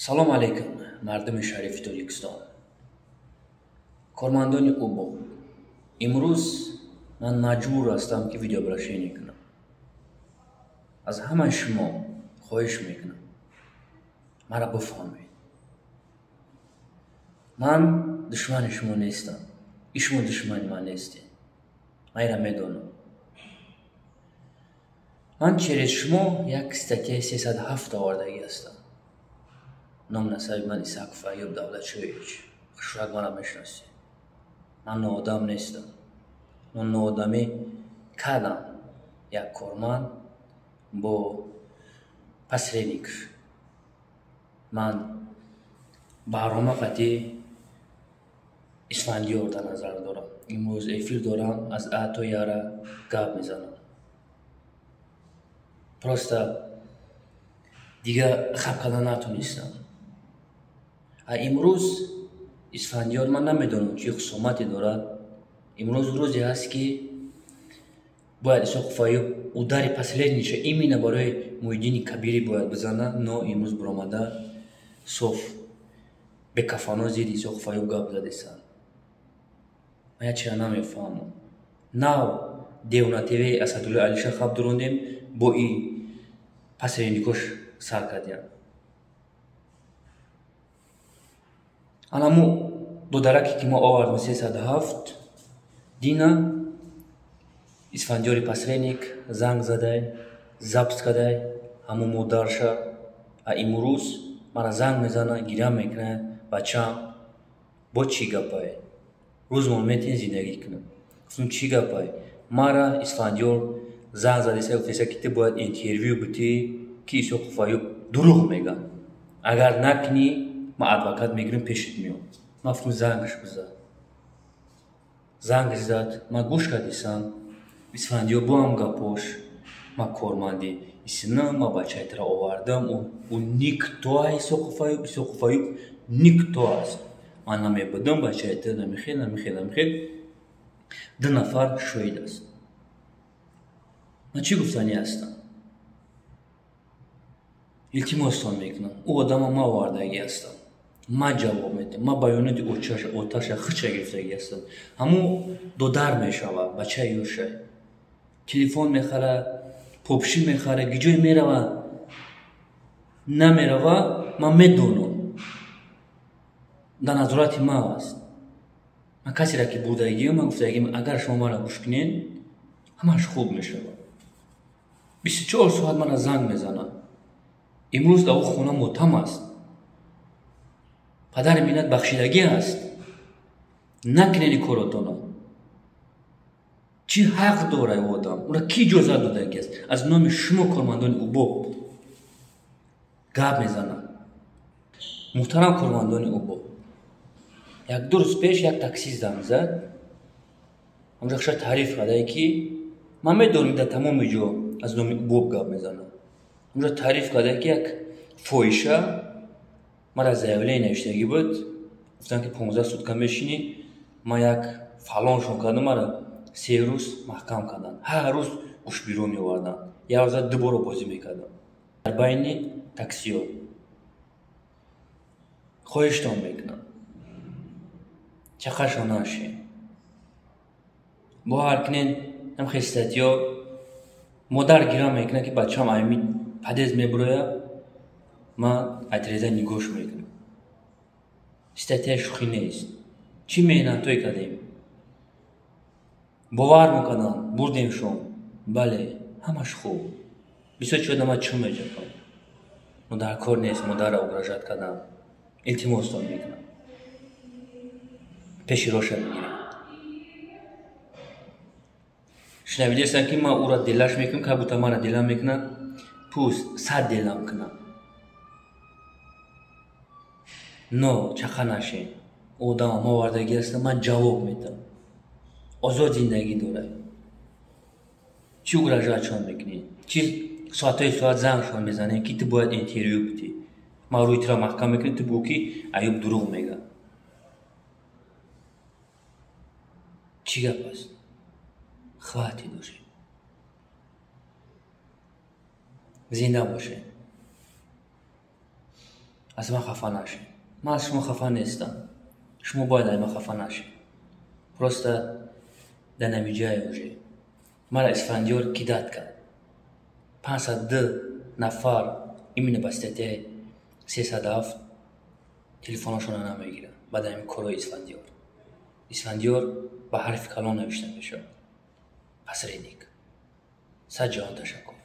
Салом алейкум, мардуми шарифи Тоҷикистон. Кормандони УБО. Имрӯз ман маҷбур ҳастам, ки видеообращение кунам. Аз ҳамаи шумо хоҳиш мекунам, маро бифаҳмед. Ман душмани шумо нестам. И шумо душмани ман нестед. Ман инро медонам. Ман через шумо як статьяи 307 овардагӣ ҳастам. Ном насаби ман Исаков Аюб Давлатшоевич. Хушрак маро мешиносед. Ман ноодам нестам. Ман ноодамӣ кардам. Як корманд бо посредник. Ман барнома қати Исфандиёр дар назар дорам. Имрӯз эфир дорам, аз А то Яра гап мезанам. Просто дигар хаб кардан натонистам. А имрӯз Исфандиёр ман намедонам чӣ хусумате дорад. Имрӯз рӯзе ҳаст, ки бояд Исоқов Аюб удари последниша именно барои Муҳиддини Кабирӣ бояд бизана, но имрӯз биромада соф бекафано зидди Исоқов Аюб гап задесанд. Ман як чиза намефаҳмам. Нав Девона ТВ Асадуллои Алиша хаб дурондем, бо и посредникош сар кардиям. Анаму додараке ки мо овардем 307 дина Исфандиёри посредник занг задай, запись кадай ҳамун модарша. А имрӯз мара занг мезана, гиря мекунад: бачам, бо чӣ гапае? Рӯзмон метавонем зиндагӣ кунем. Гуфтам, чӣ гапае? Мара Исфандиёр занг задеса, гуфтеса, ки ту бояд интервю битӣ, ки Исоқов Аюб дурӯғ мегӯяд. Агар накунӣ, ман адвокат мегирам, пешат меом. Ман гуфтам, зангаш бизад. Зангаш зад, ман гӯш кардисам. Исфандиёр бо ҳам гапош: ман корманди исинам, ман бачаи туро овардам, ӯ никто Исоқов Аюб, Исоқов Аюб никто аст. Ман намебудам, бачаи ту намехел, намехел, намехел. Ду нафар шоҳид аст. Ман чӣ гуфтанӣ ҳастам? Илтимостон мекунам. Ӯ одама ман овардагӣ ҳастам. Ман ҷавоб медиҳам. Ман баёноти оташа хича гирифтагӣ ҳастам. Ҳамун додар мешавад, бачаи ёшай. Телефон мехара, попши мехара, гиҷое мерава, намерава, ман медонам. Дар назорати ман аст. Ман касеро ки бурдагиам, ман гуфтагиам, агар шумо маро гӯш кунед, ҳамааш хуб мешавад. 24 соат мана занг мезанад. Имрӯз дар ӯ хона мотам аст. Падари миннат бахшидагӣ аст. Накунед ин коротонро. Чӣ ҳақ дорад ӯ одам? Ӯро кӣ иҷозат додагӣ аст? Аз номи шумо кормандони УБО гап мезанад. Муҳтарам кормандони УБО, як ду рӯз пеш як таксист занг зад. Ҳамҷо хаша таъриф кардае, ки ман медонам, дар тамоми ҷо аз номи УБО гап мезанад. Ҳамҷо таъриф кардае, ки як фоҳиша мара заявление навиштагӣ буд. Гуфтанд, ки 15 сутка мешинӣ. Ман як фалоншон кардам, мара 3 рӯз маҳкам карданд. Ҳар рӯз гӯшбиро меоварданд. Як рӯза ду боро бозӣ мекардам. Дар байни таксиҳо. Хоҳиштон мекунам, чақашон нашед. Бовар кунед, ҳамхел статьё модар гирам мекунад, ки бачаам ами подъезд мебурояд, ман аз тиреза нигоҳш мекунам. Статьяи шӯхӣ нест. Чӣ меҳнатҳое кардем? Бовар мекарданд, бурдемшон. Бале, ҳамаш хуб. Бисёр чиз одама чун меҷапам. Но дар кор нест модарро угрожать кардан. Илтимостон мекунам. Пеши роша бигирем. Шунавидестам, ки ман ӯро делаш мекунам, как будто маро дела мекунад, пуст 100 делам кунам. Но чақа нашед. Одама ма овардагӣ ҳастам, ман ҷавоб медиҳам. Озод зиндагӣ дорад. Чӣ угрожатшон мекунӣ? Чӣ соатҳои соат зангшон мезанем, ки ту бояд интервю бидӣ? Ман рӯи туро маҳкам мекунам, ту бигӯ, ки Аюб дурӯғ мегӯяд. Чӣ гап аст? Хватит уже. Зинда бошед. Аз ман хафа нашед. Ман аз шумо хафа нестам, шумо бояд аз ман хафа нашед. Просто дар намиҷае уже мара Исфандиёр кидать кард. 502 нафар именно ба статьяи 307 телефонашонро намегиранд баъд ҳамин корҳои Исфандиёр. Исфандиёр ба ҳарфи калон навишта мешавад. Посредник. Сад ҷаҳон ташаккур.